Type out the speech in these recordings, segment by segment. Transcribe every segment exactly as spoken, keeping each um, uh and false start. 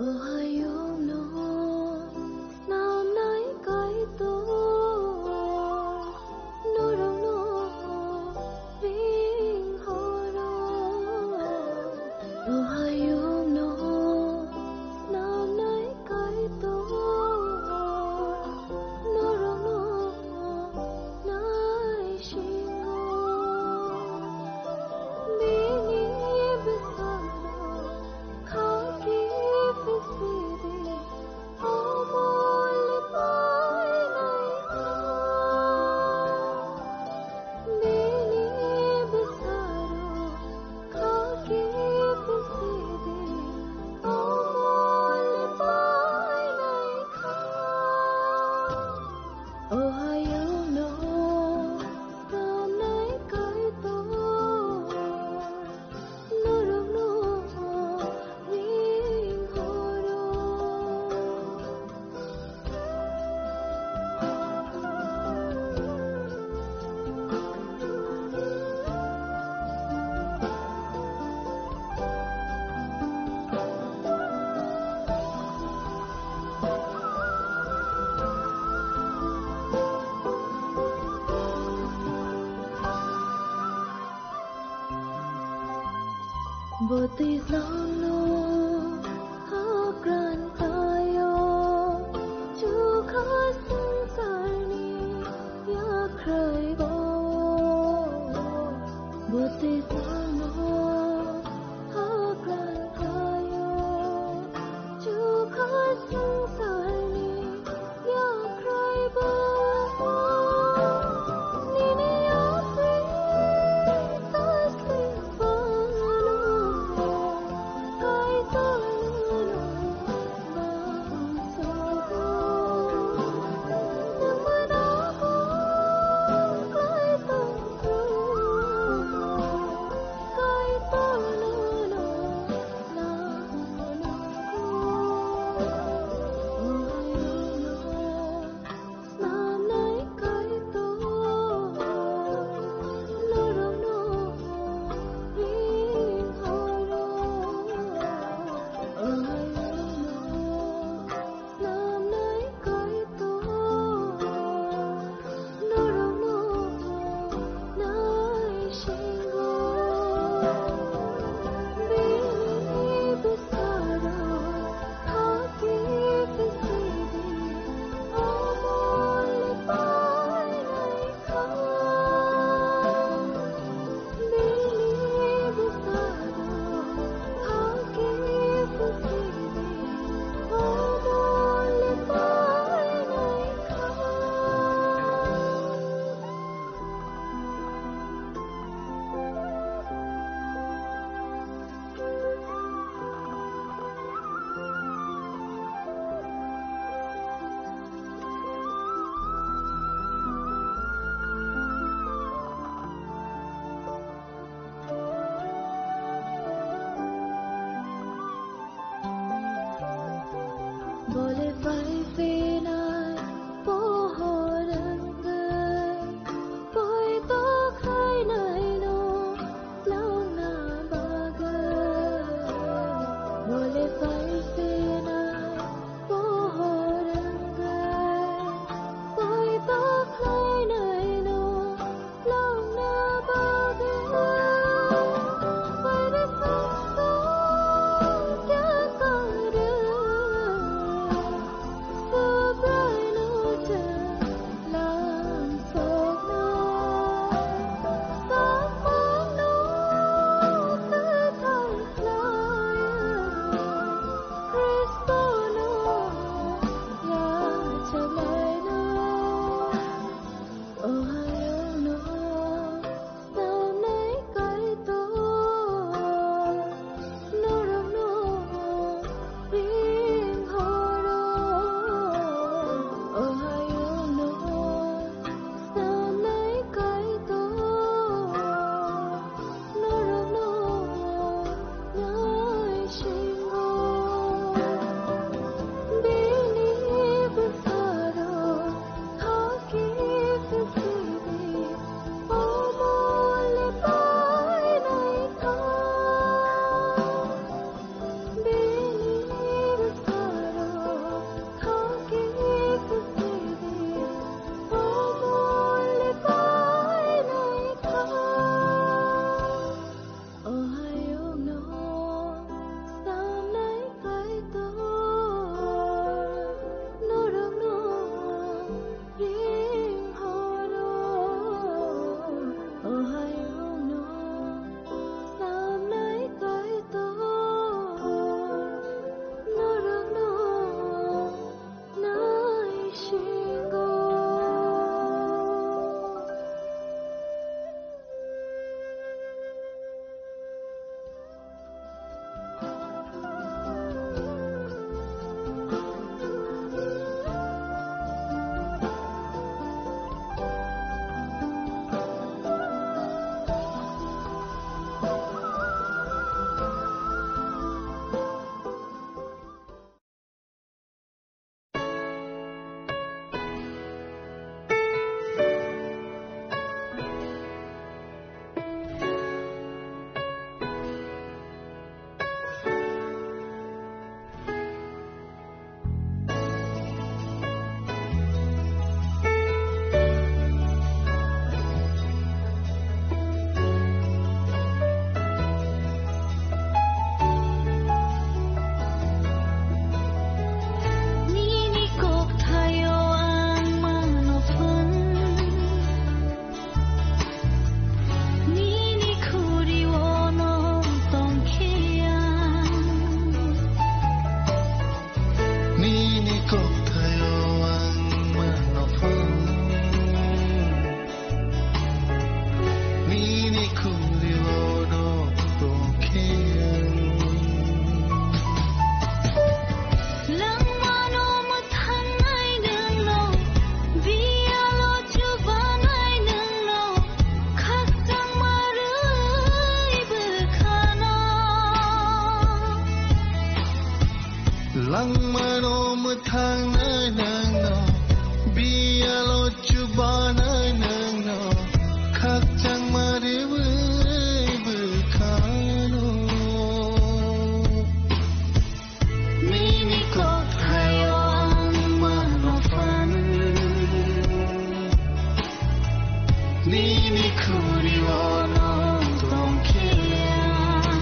Ohayungno snamnai Kaitor, norokno ring horo. Ohayungno snamnai Kaitor, norokno naisingo. Bini bwskango khaki pisidi omol painai kha. Bini bwskango khaki pisidi omol painai kha. Ohayungno snamnai Kaitor, norokno ring horo. Bwtwi salo hakran tayo, chukha swngcharni yakhrai bo. Bwtwi salo hakran tayo, chukha swngcharni yakhrai bo. Nini yapri tasli pano, kai Ano mwthangnai nwngno, biyalo chubanai nwngno, khakchangma riwi bwkhano. Nini kokthaio ang mano phan, nini khurio nwng tongkhe ang.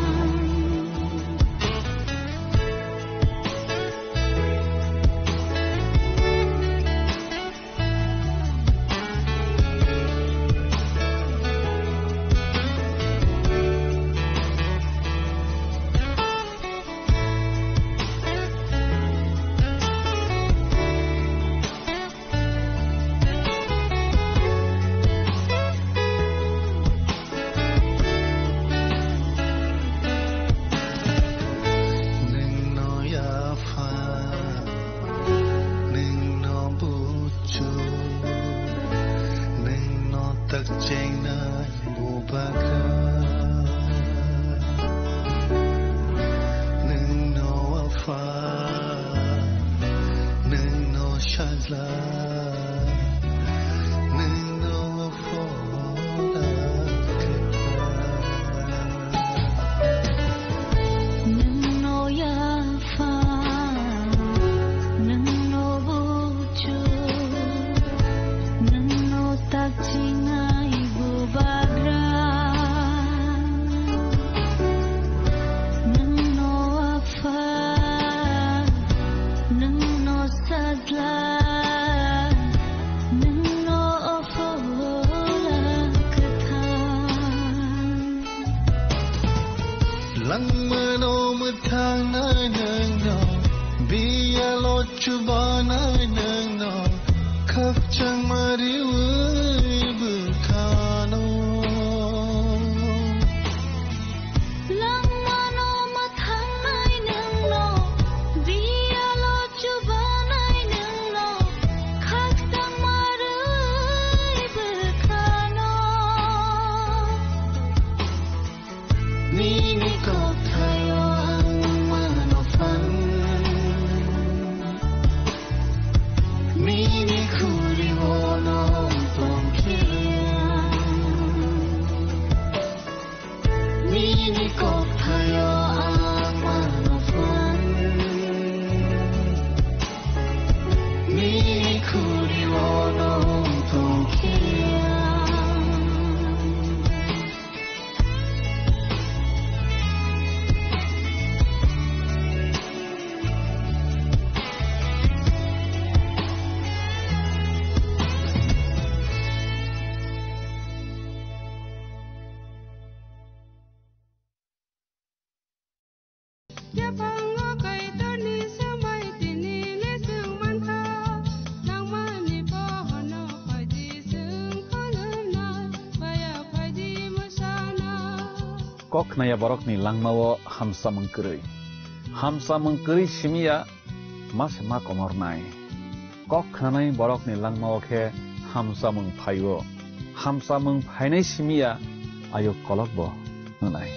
Nwngno yapha, nwngno buchu, nwngno takchengnai bubagra. Nwngno apha, nwngno sajla, nwngno phola kwthar. Nwngno yapha, nwngno buchu, nwngno takchingnai bubagra. Nwngno apha, nwngno sajla, nwngno phola kwthar. Langmano mwthangnai nwngno, biyalo chubanai nwngno, khakchangma riwi bwkhano. Langmano mwthangnai nwngno, biyalo chubanai nwngno, khakchangma riwi bwkhano. Nini kokthaio ang mano phan, nini khurio nwng tongkhe ang. Nini kokthaio ang mano phan, nini khurio nwng tongkhe ang. Yaphango Kaitorni swmai tini le chwng mankha, nangmani pohorno phaidi chwng khulumnai, baya phaidi mwsana. Kok khnaya borokni langmao hamsamung kwrwi. Hamsamung kwrwi simiya ma se ma komornai. Kok khnanai borokni langmao khe hamsamung phaio. Hamsamung phainai simiya ayuk kolokbo wngnai.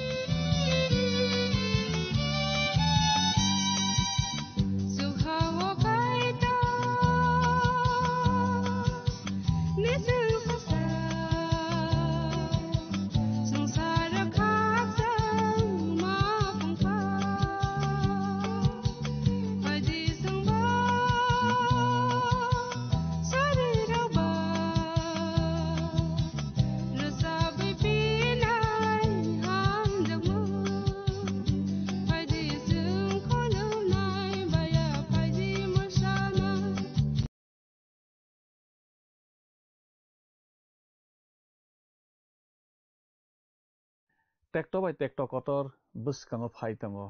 Tekto bai tekto kotor bwskango phai tongo.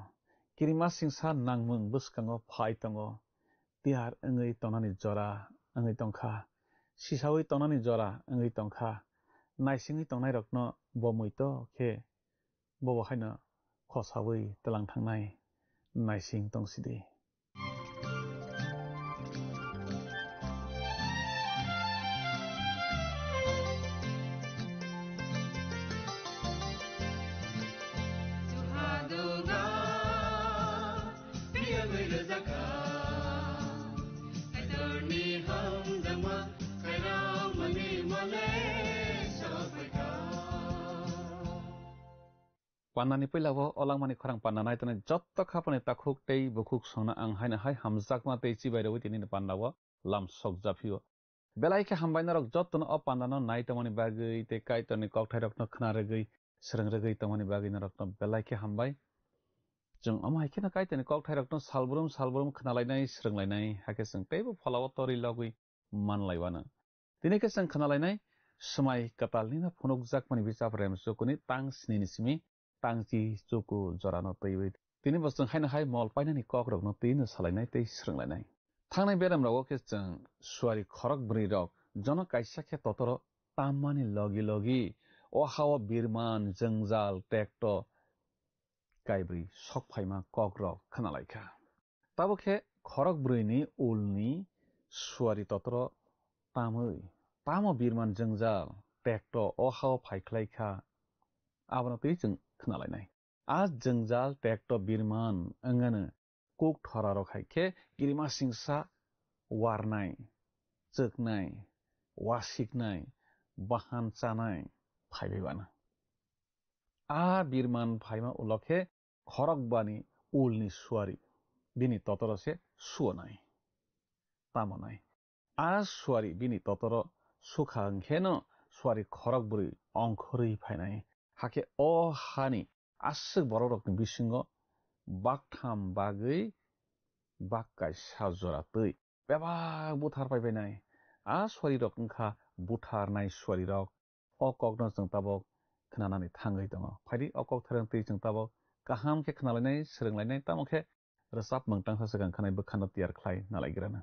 Kirimasingsa nangmung bwskango phai tongo. Tiyar wngwi tongnani jora wngwi tongkha. Sisaui tongnani jora wngwi tongkha. Naisingwi tongnairokno bo muitu khe bobo haino khosaui tlang thangnai naising tongsidi. Pandani puila o olangmani khorang panda nai tongnai jotto khapani takhuk tei bukhuk songno ang haino hai hamjakma tei chibai rwui tini pandao lam sok japhio. Belai khe hambai norok jottono o pandano nai tongmani bagwi tei Kaitorni kokthairokno khna rwgwi, swrwng rwgwi tongmani bagwi norokno belai khe hambai. Chwng omo hai kheno Kaitorni kokthairokno salbrum salbrum khnalainai, swrwnglainai, hakhe chwng teibo pholao torwi logwi manlaiwano. Tini khe chwng khnalainai, Swmai Kwtalnino phunukjakmani bichap remsukuni tang snini simi tangchi chuku jorano twiwi. Tini bo chwng haino hai mol painani kokrokno twino salainai tei swrwnglainai. Thangnai beramrogo khe chwng suari khorok bwrwirok jono kaisa khe totoro tammani logi logi o hao birman, jwngjal, tekto kaibrwi sok phaima kokrok khnalaikha. Tabuk khe khorok bwrwini ulni suari totoro tamwi tamo birman jwngjal tekto o hao phaikhlaikha, abono twi chwng khnalainai. A jwngjal tekto birman wngano kuk thorarok hai khe kirima singsa warnai, chwknai, wasiknai, bahan chanai phaibai wano. A birman phaima ulo khe khorokbani ulni suari bini totoro se suonai. Tamo nai. A suari bini totoro sukha hwnkhe no suari khorok bwrwi ongkhorwi phainai. Hakhe o hani aswk borokrokni bisingo baktham bagwi bak kaisa jora twi bebak buthar paibainai. A suarirok wngkha butharnai suarirok. O kokno chwng tabuk khnanani thangwi tongo. Phaidi o kok tharwng twi chwng tabuk kaham khe khnalainai, swrwnglainai, tamo khe rwchapmung tangsa swkang khanai bwkhano tiyar khlai nalaigrana.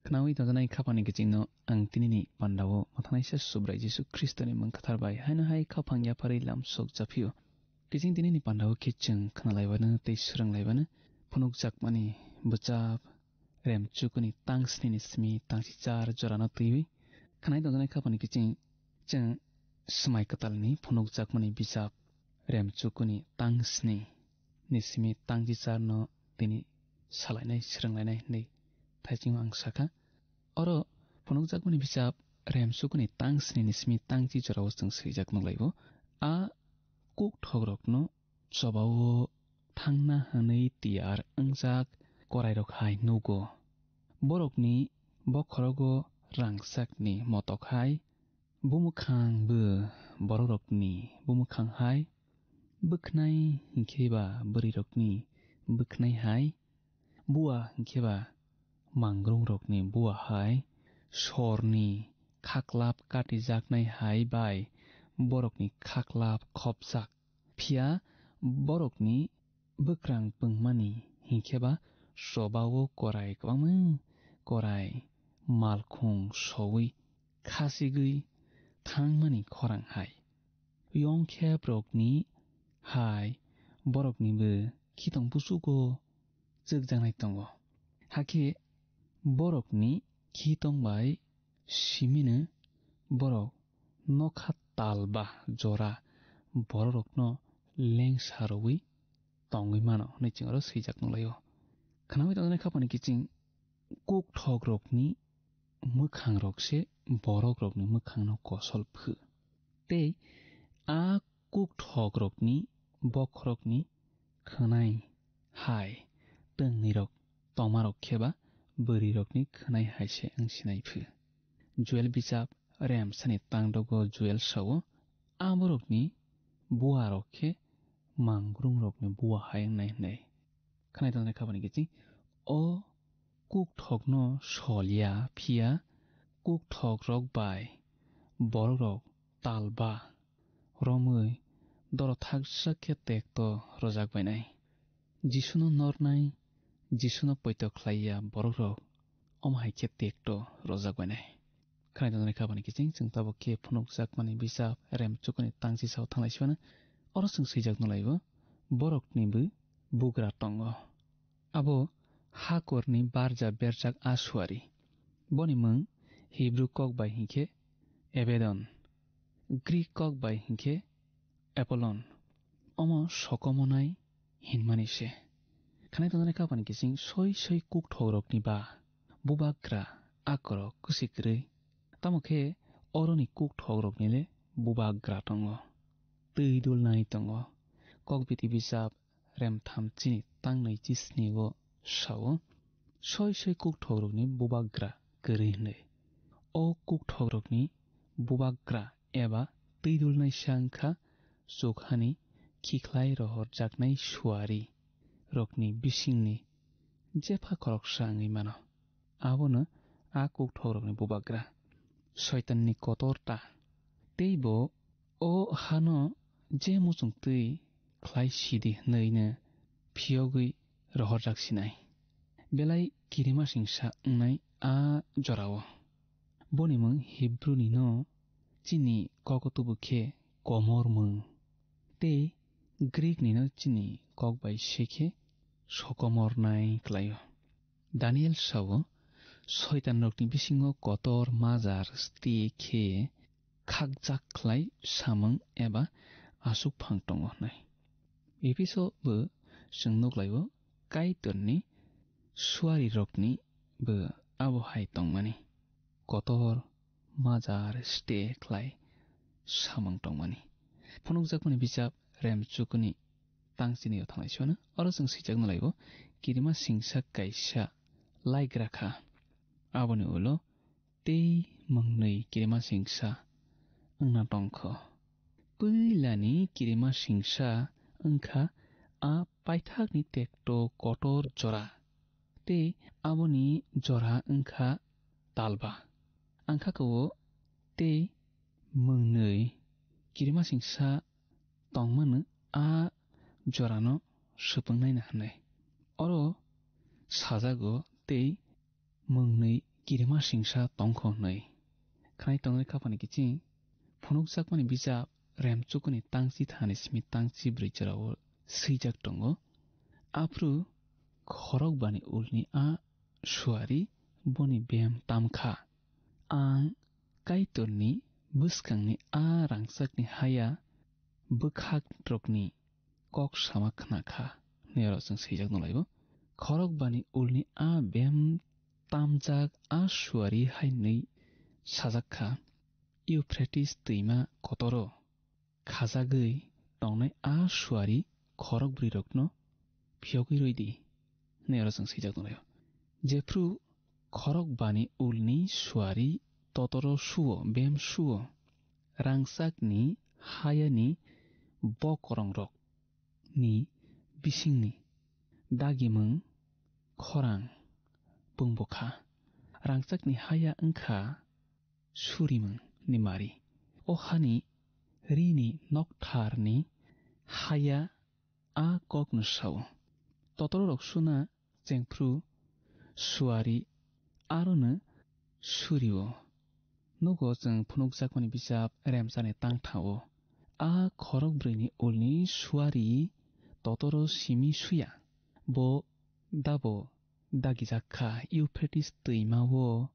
Khnaui tongjaknai khapangni kichingno ang tinini pandao Mathanaisa Subrai Jisu Khristoni mung kwthar bai haino hai khapang yapharwi lam sok japhio. Kiching tinini pandao khe chwng khnalaibano tei swrwnglaibano phunukjakmani bwchap Remchukuni tang sni ni simi tang si char jorano twiwi khwnai tongjaknai khapani kiching chwng Swmai Kwtalni phunukjakmani bijap Remchukuni tang sni ni simi tang si charno tini salainai, swrwnglainai hwnwi thaiching ang sakha. Oro phunukjakmani bijap Remchukuni tang sni ni simi tang si jorao chwng swijak nukhlaibo. A kuk thokrokno chobao thangna hwnwi tiyar wngjak korairok hai nugo. Borokni bokhorogo rangchakni motok hai bumwkhang bo borokrokni bumwkhang hai, bwkhnai hinkhe ba bwrwirokni bwkhnai hai, bua hinkhe ba mangrungrokni bua hai, sorni khaklap katijaknai hai bai borokni khaklap khopjak. Phiya borokni bwkrang pungmani hinkhe ba chobao korai kwbangma korai malkhung sowi khasigwi thangmani khorang hai. Yongkheprokni hai boroknibo khitong busugo chwkjaknai tongo. Hakhe borokni khitong bai simino borok nokha tal ba jora bororokno lengsa rwui tongwi mano hwnwi chwng oro swijak nukhlaio. Khnaui tongjaknai khapani kiching kuk thokrokni mwkhangrok se borokrokni mwkhangno kosol phu. Tei a kuk thokrokni bokhorokni khwnai hai twngnirok tongmarok khe ba bwrwirokni khwnai hai se wng sinai phu. Joel bijap remsani tangdogo Joel sao, a borokni buarok khe mangrungrokni bua hai wngnai hwnwi. Khwnai tongjaknai khapani kiching o kuk thokno sol ya, phiya kuk thokrok bai borokrok tal ba romwi doro thaksa khe tekto rwjak bainai. Jisuno nornai, Jisuno poito khlai ya borokrok omo hai khe tekto rwjak bainai. Khwnai tongjaknai khapani kiching chwng tabuk khe phunukjakmani bijap Remchukuni tang si sao thanglai sibana. Oro chwng swijak nukhlaibo boroknibo bugra tongo. Abo hakorni barja berjak a suari. Boni mwng Hibru kok bai hinkhe Ebedon, Grik kok bai hinkhe Apolon. Omo sokomonai hinmani se. Khwnai tongjaknai khapani kiching soi soi kuk thokrokni ba bubagra akorok kwswi kwrwi. Tamo khe oroni kuk thokrokni le bubagra tongo, twi dulnai tongo. Kokbiti bijap remtham chini tang nai chi sni o sao, soi soi kuk thokrokni bubagra kwrwi hwnwi. O kuk thokrokni bubagra eba twi dulnaisa wngkha chukhani khikhlai rohorjaknai suari rokni bisingni jepha khoroksa wngwi mano. Abono a kuk thokrokni bubagra, Soitanni kotor ta. Tei bo o hano je muchung twi khlai sidi hwnwi no phiyogwi rohorjak sinai. Belai kirima singsa wngnai a jorao. Boni mwng Hibruni no chini kokotubu khe komor mwng, tei Grik ni no chini kok bai se khe sokomor nai klaio. Daniel sao, Soitan rokni bisingo kotor majar sti khe khakjak khlai samung eba aswk phang tongo hwnwi. Epheso bo chwng nuklaio, Kaitorni suari rokni bo abo hai tongmani, kotor majar ste khlai samung tongmani. Phunukjakmani bijap Remchukuni tang chini o thanglai sibana. Oro chwng swijak nalaibo kirima singsa kaisa laigra kha. Aboni ulo tei mwngnwi kirima singsa wngna tongkho. Puilani kirima singsa wngkha a paithakni tekto kotor jora, tei aboni jora wngkha talba. Ang kha kho tei mwngnwi kirima singsa tongmano a jorano swpwngnaina hwnwi. Oro sajago tei mwngnwi kirima singsa tongkho hwnwi. Khwnai tongnai khapani kiching phunukjakmani bijap Remchukuni tang chi thani simi tang chi brwi jorao swijak tongo. Aphuru khorokbani ulni a suari boni bem tam kha. Ang Kaitorni bwskangni a rangchakni haya bwkhakrokni kok sama khna kha, hwnwi oro chwng swijak nw lai-o. Khorokbani ulni a bem tamjak a suari hai hwnwi sajak kha, Euphrates twima kotoro khajagwi tongnai a suari khorokbrwirokno phiyogwi rwidi, hwnwi oro chwng swijak nw lai-o. Jephru khorokbani ulni suari totoro suo, bem suo, rangchakni hayani bokrongrokni bisingni dagimung khorang pung bwkha. Rangchakni haya wngkha surimung ni mari. O hani rini noktharni haya a kokno sao. Totororok suna chengphru suari arono surio. Nugo chwng phunukjakmani bisap remchani tangthao. A khorokbrwini ulni suari totoro simi suya. Bo dabo dagijak kha, Euphrates twima-o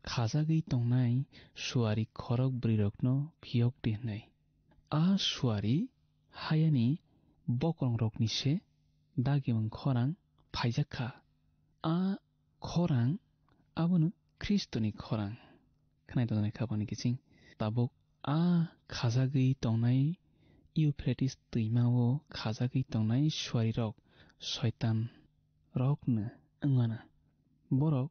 khajagwi tongnai suari khorok bwrwirokno phiyok di hwnwi. A suari hayani bokrongrokni se dagimung khorang phaijak kha. A khorang abono Khristoni khorang. Khnai tongnai kha boni kiching. Tabuk a khajagwi tongnai Euphrates twima-o khajagwi tongnai suarirok soitan rokno wngmana. Borok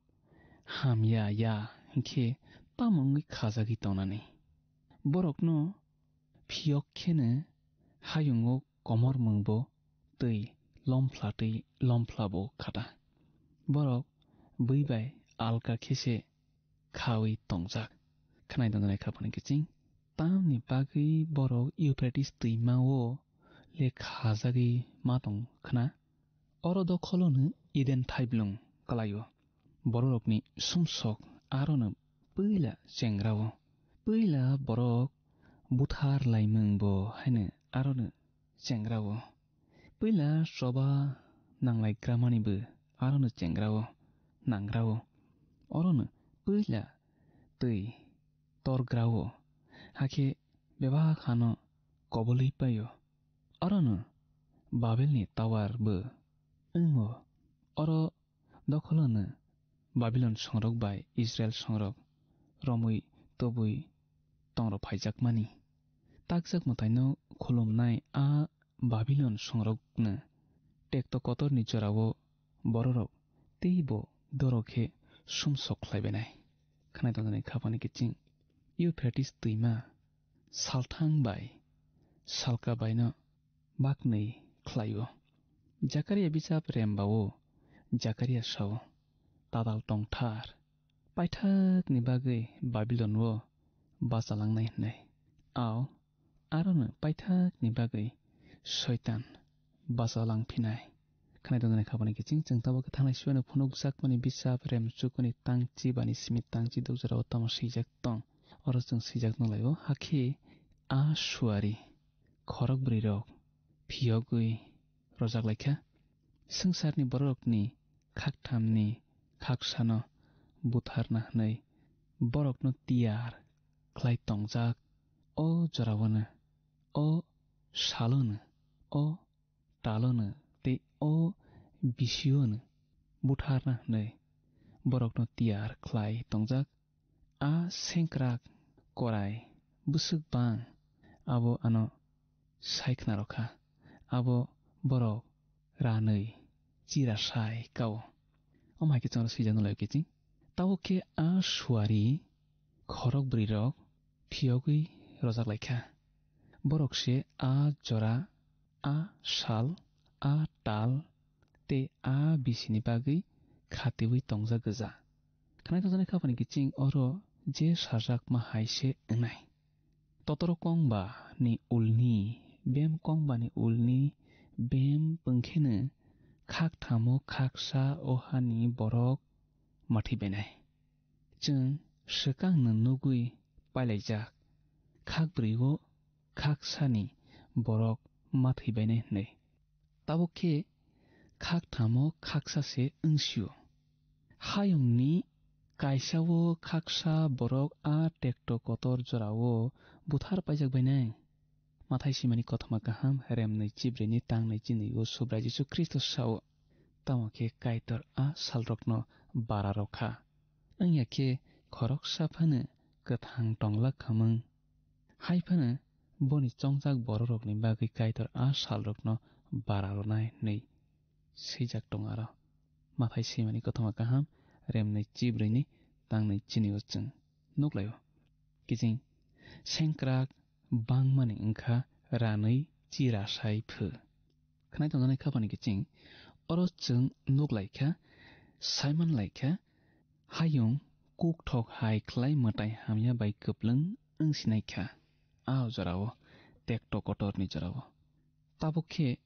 hamya ya hinkhe tamo wngwi khajagwi tongnani? Borokno phiyok kheno hayungo komormungbo twi lomphla twi lomphla bo khata. Borok bwi bai alka khe se khawi tongjak. Khnai tongnai kha phano kiching. Tamni bagwi borok Euphrates twima-o le khajagwi ma tong khna. Oro dokholono Eden thaiblwng kwlaio. Bororokni sumsok arono puila chengrao. Puila borok buthar laimung bo haino arono chengrao. Puila choba nanglai gramani bo arono chengrao, nangrao. Orono puila twi torgrao, hakhe bebak hano kobolwi paio. Orono Babelni tower bo wngo. Oro dokholono Babilon songrok bai Israel songrok romwi tobwi tongrok phaijakmani. Takjak mwtaino khulumnai a Babilon songrokno tekto kotorni jorao bororok teibo doro khe sumsok khlaibainai. Khnai tongnani kha phano kiching. Euphrates twima salthang bai salka baino baknwi khlaio. Jakaria bisap rembao Jakaria sao, tadal tongthar, paithakni bagwi Babilon-o bachalangnai hwnwi. Ao, arono paithakni bagwi Soitan bachalang phinai. Khnai tongnai kha phano kiching, chwng tabuk khe thangnai sibaino phunukjakmani bisap remchukmani tangchi bani simi tangchi dukjorao tamo swijak tong. Oro chwng swijak nang lai-o, hakhe a suari khorok bwrwirok phiyogwi rojak lai kha. Swngcharni bororokni khakthamni khaksano butharna hwnwi borokno tiyar khlai tongjak. O joraono, o salono, o talono tei o bisiono butharna hwnwi borokno tiyar khlai tongjak. A sengkrak korai bwswk bang abo ano sai khna rw kha, abo borok ranwi chira sai kao. Omo hai khe chwngno swijak nw lai kiching. Tabuk khe a suari khorok bwrwirok phiyogwi rojak lai kha. Borok se a jora, a sal, a tal tei a bisini bagwi khatiui tongjak gwja. Khnai tongjaknai kha phani kiching oro je sajakma hai se wngnai. Totoro kongba ni ulni, bem kongba ni ulni bem pungkheno khakthamo khaksa o hani borok mathi bainai. Chwng swkangno nugwi pailaijak, khakbrwi-o khaksani borok ma thwi bainai hwnwi. Tabuk khe khakthamo khaksa se wng sio. Hayungni kaisa-o khaksa borok a tekto kotor jorao buthar paijak bainai. Mathai simani kothoma kaham, remnwi chibrwini tangnwi chini-o Subrai Jisu Khristo sao, tamo khe Kaitor a salrokno bara rw kha. Wngya khe khoroksa phano kwthang tonglak khamung. Hai phano boni chongjak bororokni bagwi Kaitor a salrokno bara rwnai hwnwi swijak tongo aro. Mathai swimani kothoma kaham, remnwi chibrwini tangnwi chini-o chwng nuklaio. Kiching sengkrak bangmani wngkha ranwi chirasai phu. Khnai tongjaknai khapani kiching oro chwng nuklaikha, saimanlaikha, hayung kukthok hai khlai mwtai hamya bai kwplwng wngsinaikha. A jorao, tekto kotorni jorao. Tabuk khe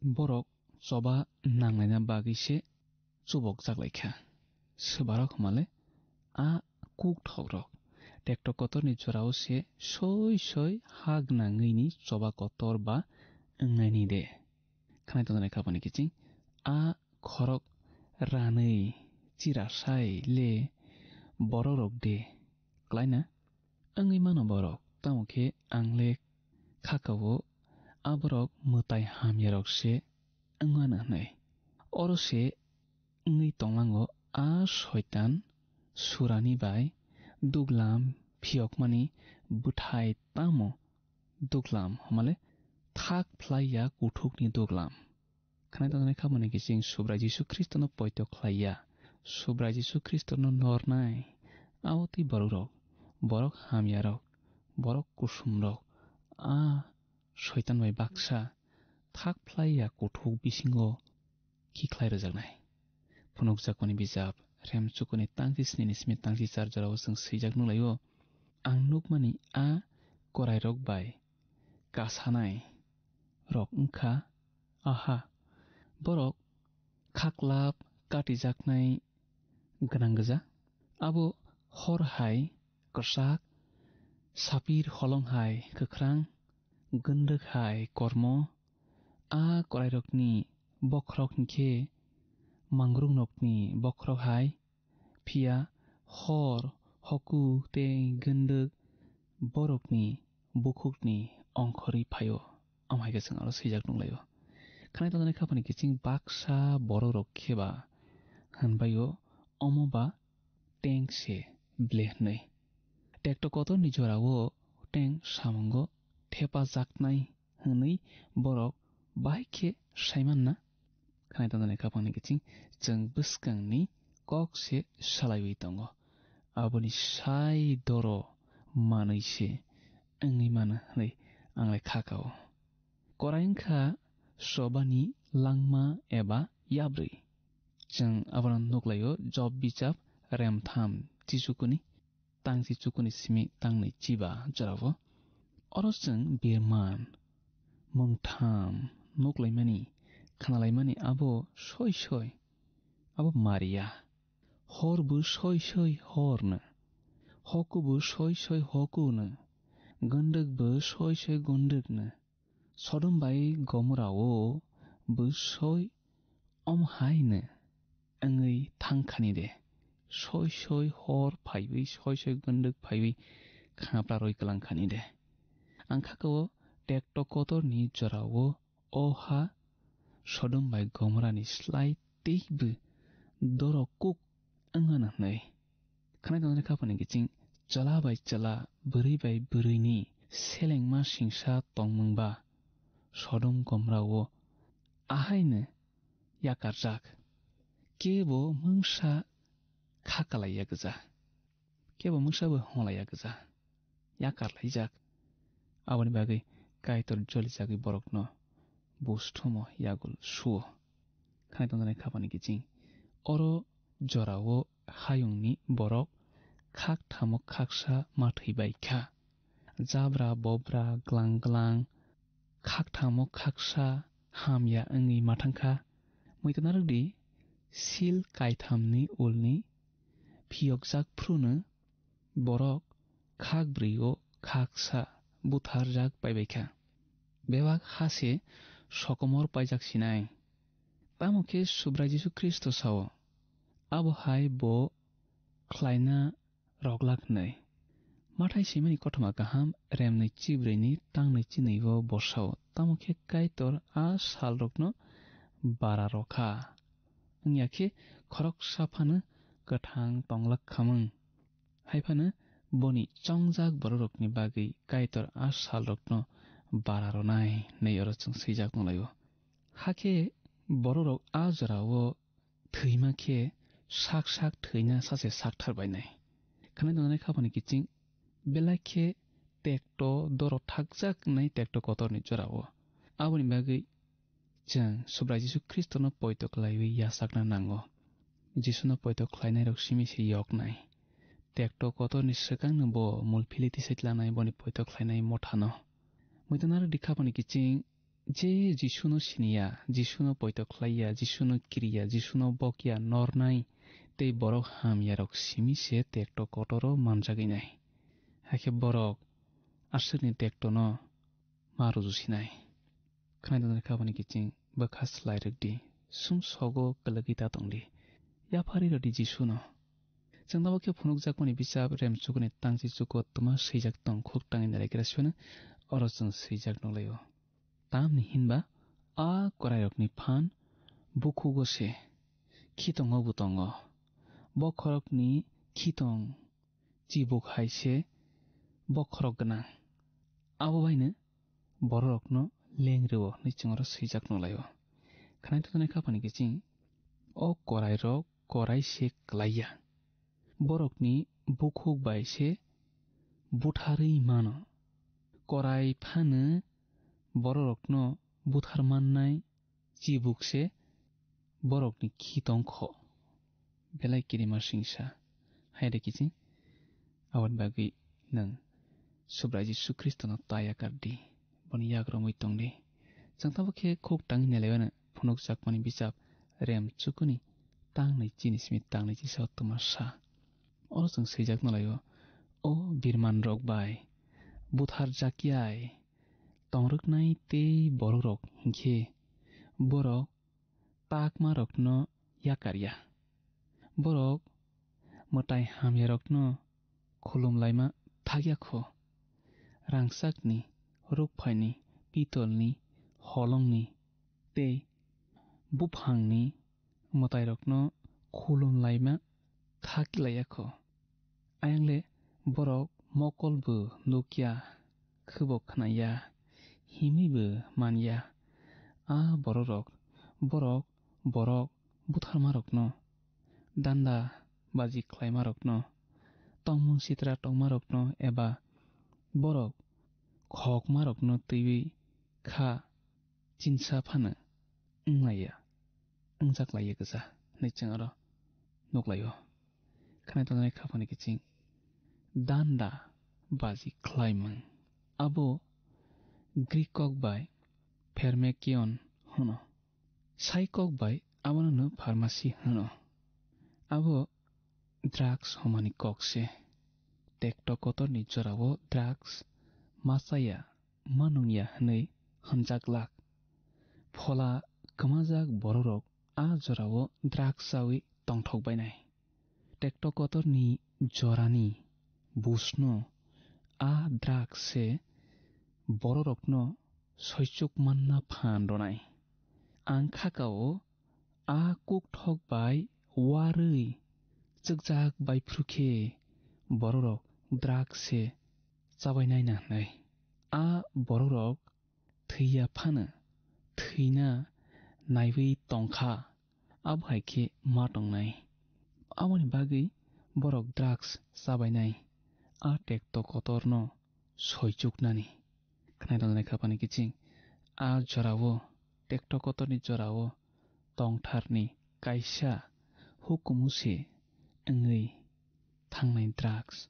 borok choba nanglaina bagwi se chubokjak lai kha. Swbarok hwnmale a kukthok rok tekto kotorni jorao se soi soi ha gwnangwini choba kotor ba wngnaini de. Khnai tongjaknai khapani kiching a khorok ranwi chirasai le borok rok de klaina wngwi mano borok, tamo khe ang le khakao a borok mwtai hamyarok se wngmano hwnwi. Oro se wngwi tonglango a soitan surani bai duglam phiyokmani bwthai tamo duglam hwnmale thak phlai ya kuthukni duglam. Khnai tongjaknai khapani kiching Subrai Jisu Khristono poito khlai ya, Subrai Jisu Khristono nornai. Abo twi borok rok, borok hamya rok, borok kusum rok, a soitan bai baksa thak phlai ya kuthuk bisingo kikhlai rwjaknai. Phunukjakmani bijap, Remchukuni tangchi sni ni simi tangchi char jorao chwng swijak nukhlaio, ang nukmani a korairok bai kasanai rok wngkha, aha, borok khaklap katijaknai gwnang gwja. Abo hor hai kwchak, sapir holong hai kwkhrang, gwndwk hai kormo, a korairokni bokhorok hinkhe mangrungnokni bokhorok hai, phiya hor, hoku tei gwndwk borokni bukhukni ongkhorwi phaio. Amo hai khe chwng aro swijak nukhlaio. Khnai tongjaknai khapani kiching baksa borok rok khe ba hwnbaio, omo ba teng se ble hwnwi. Tekto kotorni jorao teng samungo thepajaknai hwnwi borok bahai khe saimanna. Khnai tongjaknai khapangni kiching chwng bwskangni kok se salaiwi tongo. Aboni sai doro manwi se wngwi mano hwnwi ang le kha kao. Korai wngkha chobani langma eba yabrwi. Chwng abono nuklaio Job bichap remtham chichukuni tangchi chukuni simi tangnwi chiba jorao. Oro chwng birman mungtham nuklaimani, khnalaimani abo soi soi, abo mariya. Hor bo soi soi horno, hoku bo soi soi hokuno, gondok bo soi soi gondokno. Sodom bai Gomorao bo soi om haino wngwi thangkhani de. Soi soi hor phaiwi, soi soi gondok phaiwi khapla roi kwlangkhani de. Ang kha o tekto kotorni jorao o ha Sodom bai Gomorani slai teibo dorok kuk wngmano hwnwi. Khnai tongjaknai khapani kiching chwla bai chwla, bwrwi bai bwrwini selengma singsa tongmung ba Sodom Gomorao ahaino yakarjak. Kebo mungsa kha kalaiya gwja, kebo mungsa bo honglaiya gwja, yakarlaijak. Aboni bagwi Kaitor jolijagwi borokno busthumo yagul suo. Khnai tongjaknai khapani kiching oro jorao hayungni borok khakthamo khaksa ma thwi bai kha. Jabra bobra glang glang khakthamo khaksa hamya wngwi ma thang kha. Muitu narwk di, sil kaithamni ulni phiyokjak phruno borok khak brwi-o khaksa butharjak paibaikha. Bebak ha se sokomor paijak sinai. Tamo khe Subrai Jisu Khristo sao, Abo hai bo khlaina roglak hwnwi. Mathai swimani kothoma kaham, remnwi chibrwini tangnwi chinwi o bosao. Tamo khe Kaitor a salrokno bara rokha. Wngya khe khoroksa phano kwthang tonglak khamung. Hai phano boni chongjak bororokni bagwi Kaitor a salrokno bara ronai hwnwi oro chwng swijak nunglaio. Hakhe bororok a jorao thwima khe sak sak thwina sache sakthar bainai. Khwnai tongnai khapani kiching belai khe tekto doro thakjak wngnai tekto kotorni jorao. Aboni bagwi chwng Subrai Jisu Khristono poito khlaiwi yachakna nango. Jisuno poito khlainairok simi se yoknai. Tekto kotorni swkangno bo mul philiti se tlanai boni poito khlainai mothano. Muitanaro dikhapani kiching je Jisuno siniya, Jisuno poito khlaiya, Jisuno kiriya, Jisuno bokya nornai tei borok hamyarok simi se tekto kotoro manjagwi nai. Hakhe borok aswkni tektono ma rujusinai. Khwnai tongnai khapani kiching bwkha slai rwk di, sum sogo kwlwgwi ta tong di. Yaphari rw di Jisuno. Chwng tamo khe phunukjakmani bisap remchukuni tangchi chuko twma swijak tong khuk tangwi nailaikra sino oro chwng swijak nukhlaio. Tamni hinba a korairokni phan bukhugo se khitongo bo tongo. Bokhorokni khitong chibuk hai se bokhorok gwnang. Abo baino bororokno leng rw-o hwnwi chwng oro swijak nukhlaio. Khwnai tongnai khapani kiching o korairok korai se klaiya. Borokni bukhuk bai se butharwi mano. Korai phano bororokno buthar mannai chibuk se borokni khitong kho. Belai kirima singsa. Hai de kiching, aboni bagwi nwng Subrai Jisu Khristono ta yakar di, boni yak romwi tong di. Chwng tamo khe khuk tangwi nailaibano phunukjakmani bisap rem chukuni tangnwi chini simi tangnwi chisa o twma sa. Oro chwng swijak nalaio, o birman rok bai buthar jakyai tongrwknai tei bororok hinkhe borok takmarokno yakarya. Borok mwtai hamyarokno khulumlaima thakya kho. Rangchakni, rukphaini, pitolni, holongni tei buphangni mwtairokno khulumlaima thaklaiya kho. Ayang le borok mokol bo nukya, khwbo khnaya, himwi bo manya. A bororok, borok, borok butharmarokno, danda baji khlaimarokno, tongmung sitra tongmarokno eba borok khokmarokno twiwi kha chinsa phano wnglaiya, wngjaklaiya gwja hwnwi chwng oro nuklaio. Khwnai tongnai khaphani kiching danda baji khlaimung. Abo Greek kok bai pharmakion hwno. Sai kok bai abono no pharmacy hwno. Abo drugs homani kok se. Tekto kotorni jorao drugs machaya manungya hwnwi hwnjak lak. Phola kwmajak bororok a jorao drugs chawi tongthok bainai. Tekto kotorni jorani busno a drugs se bororokno soichuk manna phan rwnai. Ang khakao a kukthok bai warwi chwkjak bai phru khe bororok drugs se chabai naina hwnwi. A bororok thwiya phano thwina naiwi tongkha, abo hai khe ma tongnai. Aboni bagwi borok drugs chabainai, a tekto kotorno soichuknani. Khwnai tongnai khaphani kiching a jorao, tekto kotorni jorao tongtharni kaisa hukumu se wngwi thangnai drugs.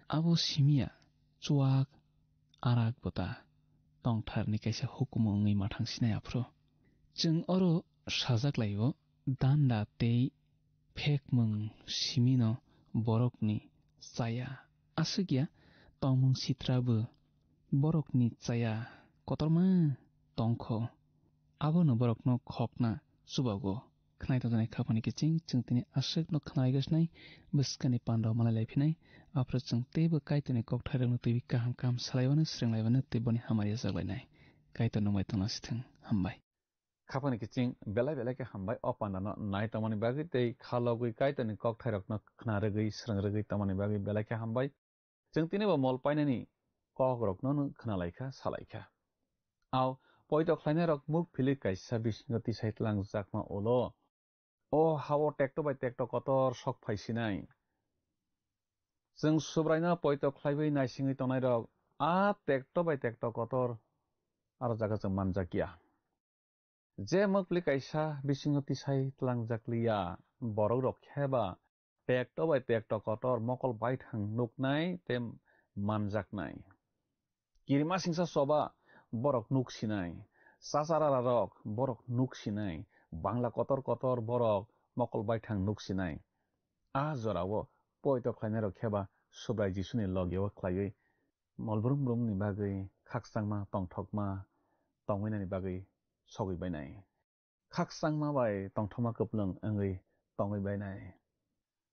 Abo simiya chuak arak bota tongtharni kaisa hukumu wngwi mathang sinai aphuru. Chwng oro sajak laio, danda tei phekmung simino borokni chaya. Aswkya tongmung sitra bo borokni chaya kotorma tongkho. Abono borokno khokna chubago. Khnai tongjaknai khaphangni kiching, chwng tini aswkno khnalaigasnai, bwskangni pandao malai laiphinai, aphuru chwng teibo Kaitorni kokthairokno twiwi kaham kaham salaiwano, swrwnglaimano tei boni hamari yachaklainai. Kaitor nwng bai tongna sithwng. Hambai. Khaphangni kiching belai belai khe hambai o pandano nai tongmani bagwi tei khalogwi Kaitorni kokthairokno khna rwgwi, swrwng rwgwi tongmani bagwi belai khe hambai. Chwng tini bo mol painani kokrokno nwng khnalaikha, salaikha. Ao poito khlainairok muk philwi kaisa bisingo tisai tlangjakma ulo. O hao tekto bai tekto kotor sok phai sinai. Chwng Subraino poito khlaiwi naisingwi tongnairok a tekto bai tekto kotor aro jaga chwng manjakya. Je mukpli kaisa bisingo tisai tlangjakliya, borokrok kheba tekto bai tekto kotor mokol baithang nuknai tei manjaknai. Kirima singsa choba borok nuk sinai, chacharararok borok nuk sinai, bangla kotor kotor borok mokol baithang nuk sinai. A jorao poito khlainairok kheba Subrai Jisuni logio khlaiwi mol brum brumni bagwi khakchangma tongthokma tongwinani bagwi sogwi bainai. Khakchangma bai tongthokma kwplwng wngwi tongwi bainai.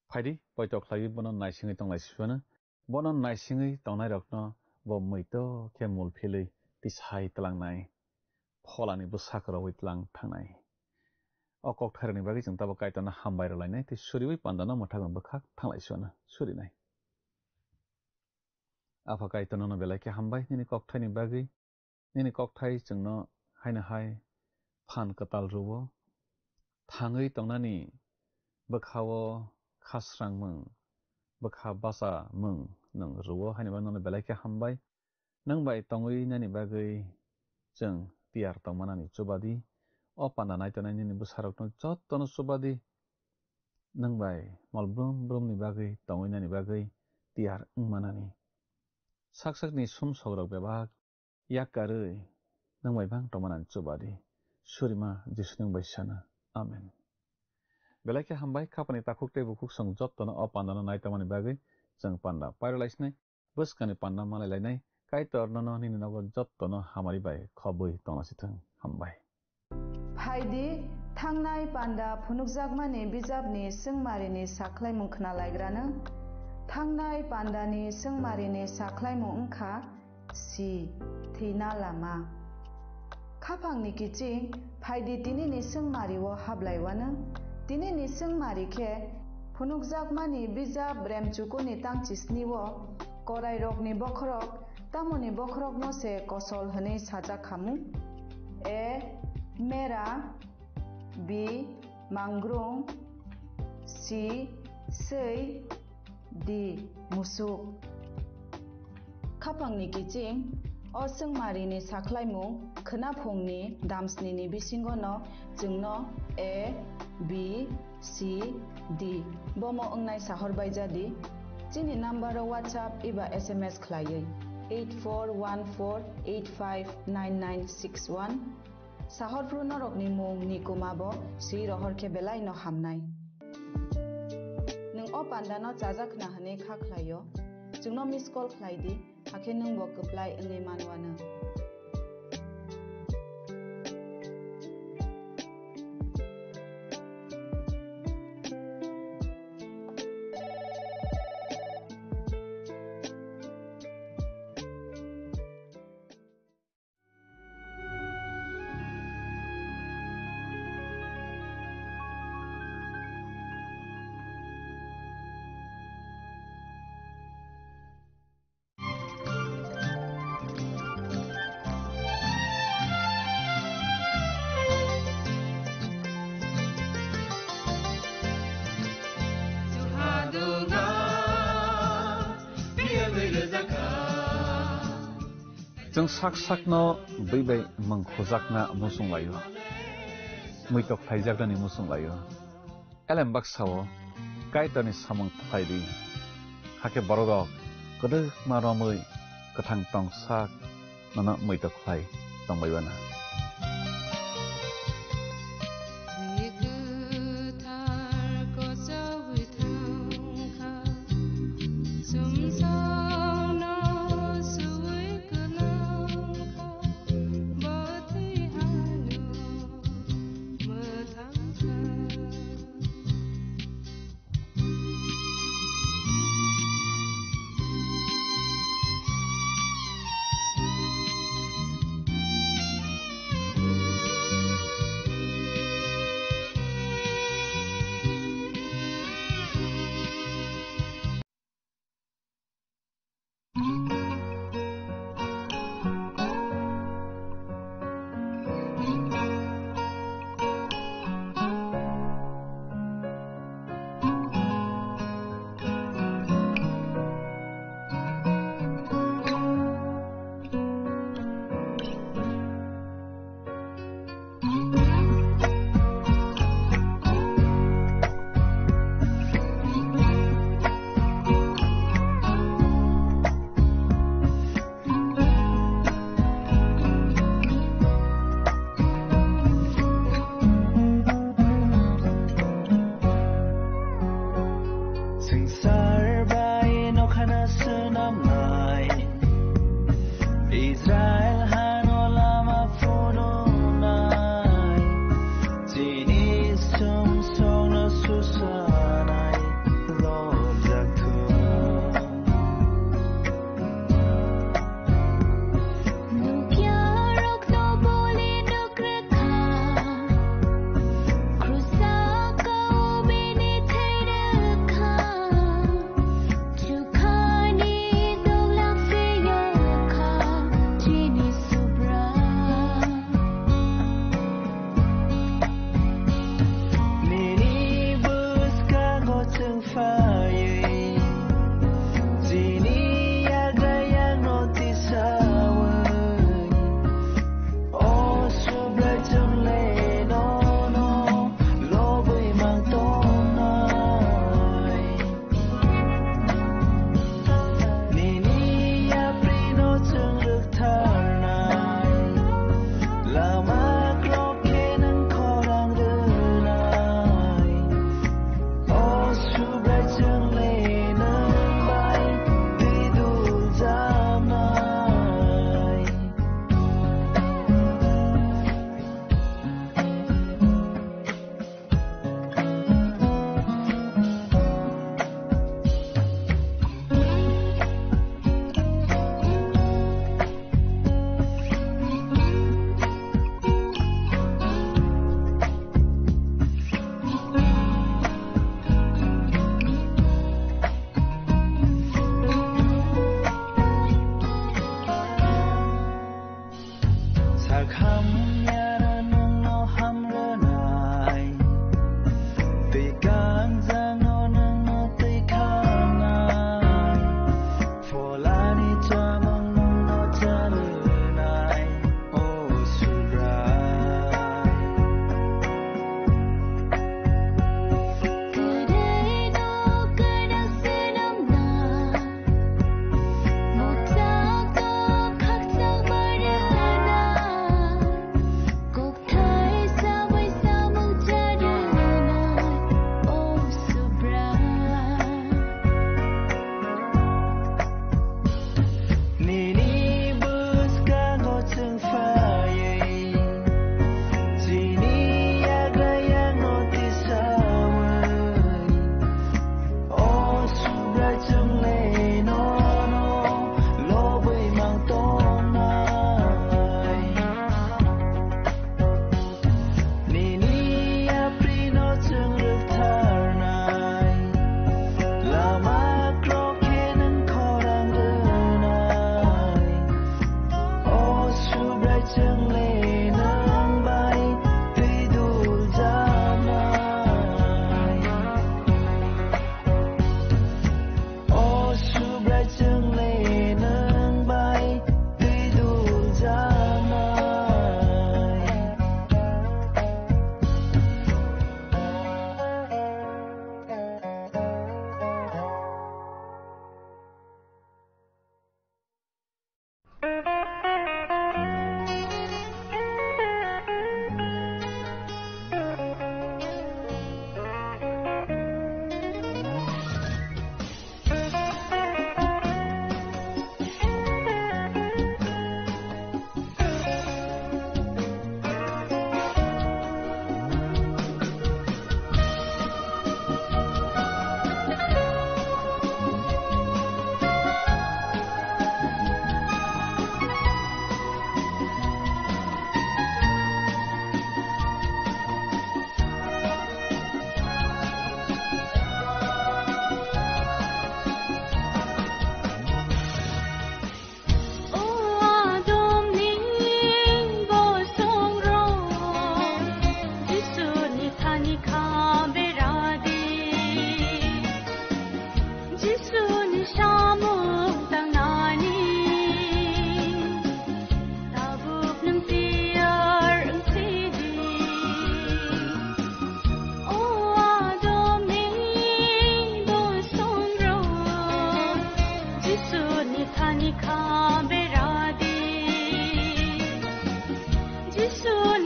Phaidi, poito khlaiwi bono naisingwi tonglaisibano. Bono naisingwi tongnairokno bo muitok khe mul philwi tisai tlangnai, pholani bwsak rowi tlang thangnai. O kokthairokni bagwi chwng tabuk Kaitorno hambai rwlainai tei suriwi pandano mwthangwi bwkhak thanglaisono surinai. Apha Kaitor, nono belai khe hambai nini kokthaini bagwi. Nini kokthai chwngno haino hai phan kwtal rwo. Thangwi tongnani bwkhao khasrangmung, bwkha bachamung nwng rwo, haini bagwi nono belai khe hambai. Nwng bai tongwi nani bagwi chwng tiyar tongmanani chubadi. O panda naitonai nini bwsarokno jottono chubadi. Nwng bai mol brum brumni bagwi tongwi nani bagwi tiyar wngmanani. Sak sakni sumsokrok bebak yakarwi nwng bai bang tongmanani chubadi. Surima Jisu nwng bai sana. Amen. Belai khe hambai, khapani takhuk tei bukhuk chwng jottono o pandano nai tongmani bagwi chwng panda pairwlaisinai, bwskangni panda malai lainai. Kaitor nono nini nogo jottono hamari bai khobwi tonglasithwng. Hambai. Phaidi, thangnai panda phunukjakmani bijapni swngmarini sakhlaimung khnalaigrano. Thangnai pandani swngmarini sakhlaimung wngkha si, thwina lama. Khaphangni kiching, phaidi tinini swngmario hablaiwano. Tinini swngmari khe phunukjakmani bijap Remchukuni tang chisni-o korairokni bokhorok, tamoni bokhorokno se kosol hwnwi sajak khamu? A, mera, B, mangrung, C, swi, D, musuk. Khaphangni kiching, o swngmarini sakhlaimung khwnaphungni damsnini bisingono chwngno A, B, C, D bomo wngnai sahor baijadi. Chini nambaro WhatsApp eba S M S khlaiwi eight four one four eight five nine nine six one. Sahorphru norokni mung ni kuma bo swi rohor khe belai no hamnai. Nwng o panda no chajak khna hwnwi kha khlai o, chwngno miss call khlai di, hakhe nwng bo kwplai wngwi manwano. Chwng sak sakno bwi bai mung khujakna muchung laio, muitok khlaijaknani muchung laio. Elem baksa-o Kaitorni samung khlai di, hakhe bororok kwdwkma romwi kwthang tong sak nono muitok khlai tongbai uanw.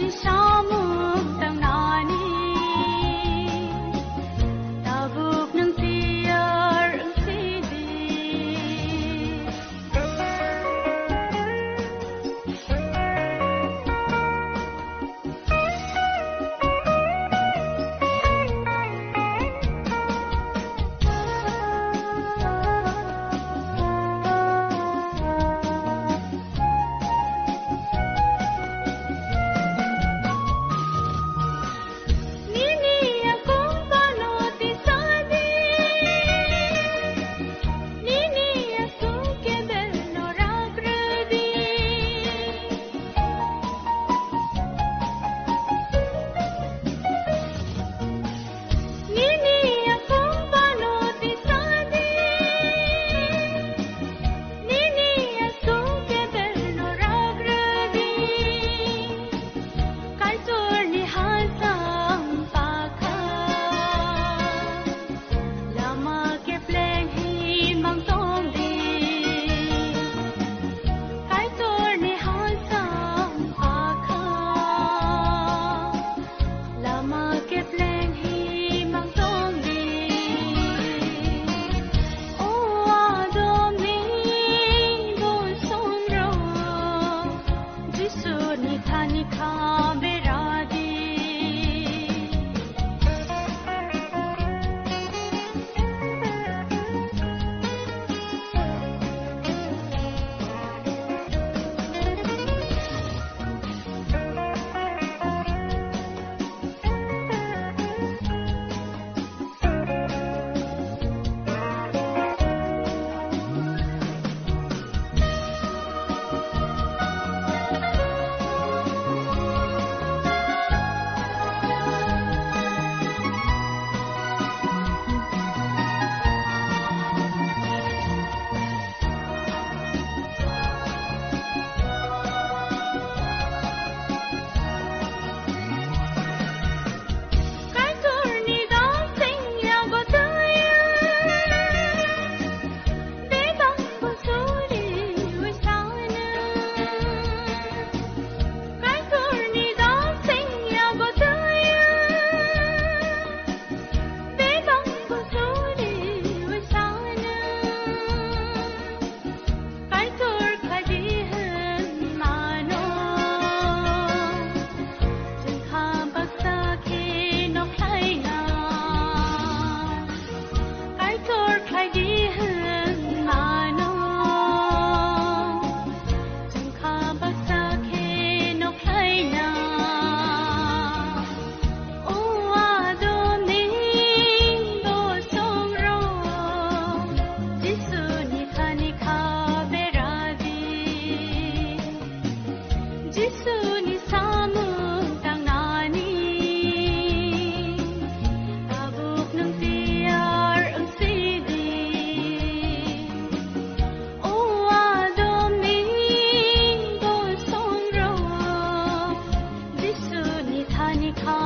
Samung tangnani, tabuk nwng tiyar wng sidi. Nini aswk kebel no ragrwdi, Kaitorni hasam pakha, lama kepleng himang tongdi. Kaitorni hasam pakha, lama kepleng himang tongdi. O adamni bosongrok, Jisuni thani kha beradi. Kaitor khlai di hwn mano, chwng kha baksa khe no khlai na. Kaitor khlai di hwn mano, chwng kha baksa khe no khlai na. O adamni bosongrok, Jisuni thani kha beradi. Jisuni samung tangnani, tabuk nwng tiyar wng sidi. O adamni bosongrok, Jisuni thani kha